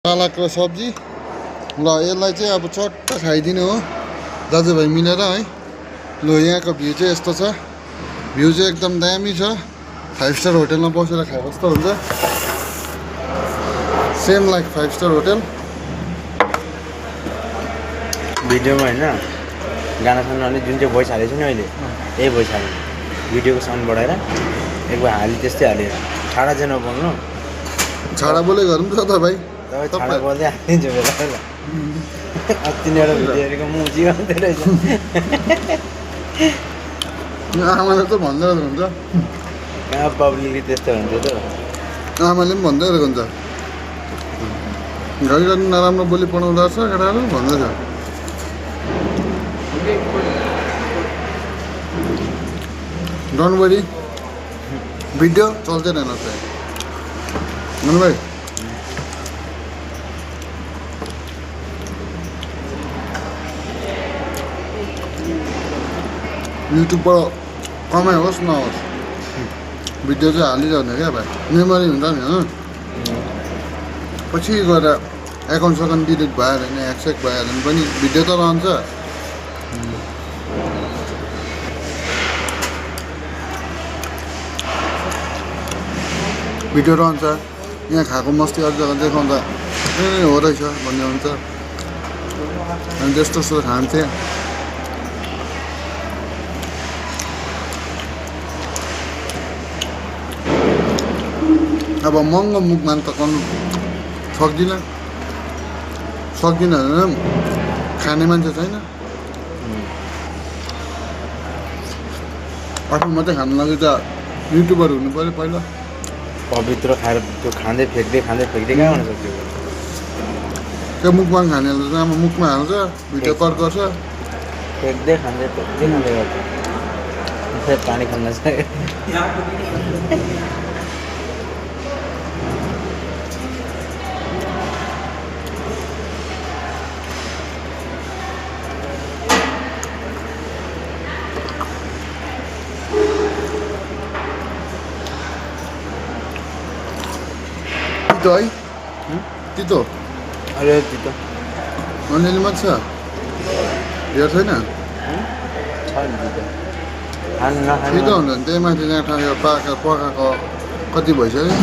पालक र सब्जी ल यसलाई चाहिँ अब चट्ट खाइदिने हो दाजुभाइ मिलेर है। ल यहाँको भ्यू चाहिँ यस्तो छ। भ्यू चाहिँ एकदम दामी छ। 5 स्टार होटलमा बसेर खाए जस्तो हुन्छ। Same like 5 star hotel. भिडियोमा हैन गाना सुन्नाले जुन चाहिँ भोइस हालेको छु नि अहिले यही भोइस हाल्नु। भिडियोको साउन्ड बढाएर एकबार हाली त्यस्तै हाले। छाडा चाहिँ नबोल्नु। छाडा बोले गरौँ त भाइ। तपाईँ छाडा बोल्दै हालिदिन्छु बेला ल। अस्ति नै एउटा भिडियो हेरेको मुजी आउँदै रहेछ। आमाले त भन्दै हुन्छ। कहाँ पब्लिकले त्यस्तो हुन्छ त। आमाले पनि भन्दै गरेको हुन्छ। घरिघरि नराम्रो बोली पढाउँदो रहेछ केटाहरू भन्दैछ। डोन्ट वरी भिडियो चल्दै रहन्छ मनु भाइ। युट्युबबाट कमाइ होस् नहोस् भिडियो चाहिँ हालिरहने क्या भाइ। मेमोरी हुन्छ नि होइन। पछि गएर एकाउन्ट सेकाउन्ट डिलिट भयो भने ह्याक भयो भने पनि भिडियो त रहन्छ। भिडियो रहन्छ। यहाँ खाएको मस्ती अरू जग्गा देखाउँदा ए हो रहेछ भन्ने हुन्छ। अनि त्यस्तो जस्तो खान्थेँ। अब महँगो मुखमान त गर्नु सक्दिनँ भने खाने मान्छे छैन। आफू मात्रै खानु लागि त युट्युबर हुनु पऱ्यो पहिला। पवित्र खाएर त्यो खाँदै फ्याँक्दै कहाँ हुन सक्छ। त्यो मुखमा खानेले त अब मुखमा हाल्छ भिडियो कट गर्छ। फ्याँक्दै खाँदै गर्छ। पानी खान सक्यो। तितो है तितो अरे तितो अलिअलि मात्र छ धेर छैन। छिटो हुन्छ नि त्यही माथि यहाँ ठाउँ पकाएको कति भइसक्यो।